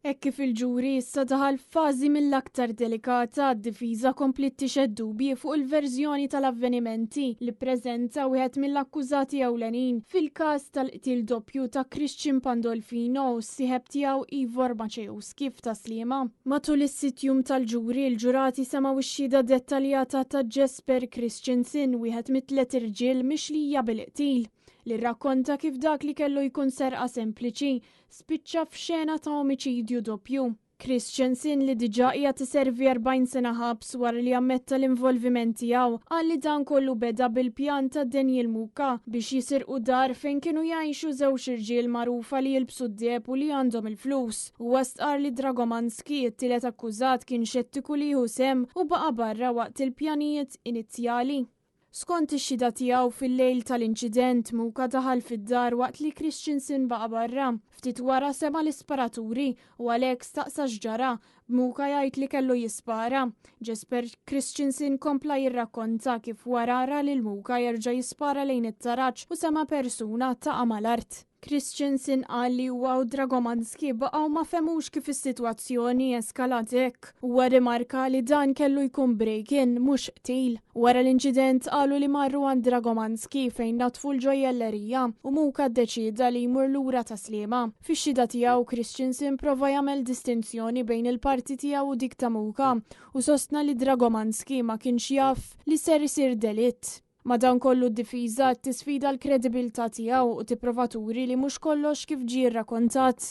Hekk kif il-ġuri issa daħal f'fażi mill-aktar delikata, d-difiża kompliet tixhed dubji fuq il-verżjoni tal-avvenimenti li ppreżenta wieħed mill-akkużati ewlenin fil-każ tal-qtil doppju ta' Christian Pandolfino u s-sieħeb tiegħu Ivor Maciejewski f'Tas-Sliema. Matul is-sitt jum tal-ġuri, il-ġurati semgħu x-xhieda dettaljata ta' Jesper Christensen, wieħed mit-tliet irġiel mixlija bil-qtil, li rrakkonta kif dak li kellu jkun serqa sempliċi spiċċa f'xena ta' omiċidju doppju. Christensen li diġà qiegħed iservi 40 sena ħabs wara li ammetta l-involviment tiegħu, qal li dan kollu beda bil-pjan ta' Daniel Muka biex jisirqu dar fejn kienu jgħixu żewġ irġiel magħrufa li jilbsu d-deheb u li għandhom il-flus. Huwa stqarr li Dragomanski, it-tielet akkużat, kien xettiku li jieħu sehem u baqa' barra waqt il-pjanijiet inizjali. Skont ix-xhieda tiegħu fil-lejl tal-inċident, Muka daħal fid-dar waqt li Christensen baqa' barra. Ftit wara sema' l-isparaturi u għalhekk staqsa x'ġara, b'Muka jgħid li kellu jispara. Jesper Christensen kompla jirrakkonta kif wara ra lil Muka jerġa' jispara lejn it-taraġ u sema' persuna taqa' mal-art. Christensen qal li huwa u Dragomanski baqgħu ma fehmux kif is-sitwazzjoni eskalat hekk. Huwa rrimarka li dan kellu jkun break-in mhux qtil. Wara l-inċident qalu li marru għand Dragomanski fejn naddfu l-ġojjellerija u Muka ddeċieda li jmur lura Tas-Sliema. Fix-xhieda tiegħu Christensen prova jagħmel distinzjoni bejn il-parti tiegħu u dik ta' Muka u sostna li Dragomanski ma kienx jaf li ser isir delitt. Madankollu d-difiża qed tisfida l-kredibilità tiegħu u tipprova turi li mhux kollox kif ġie rrakontat.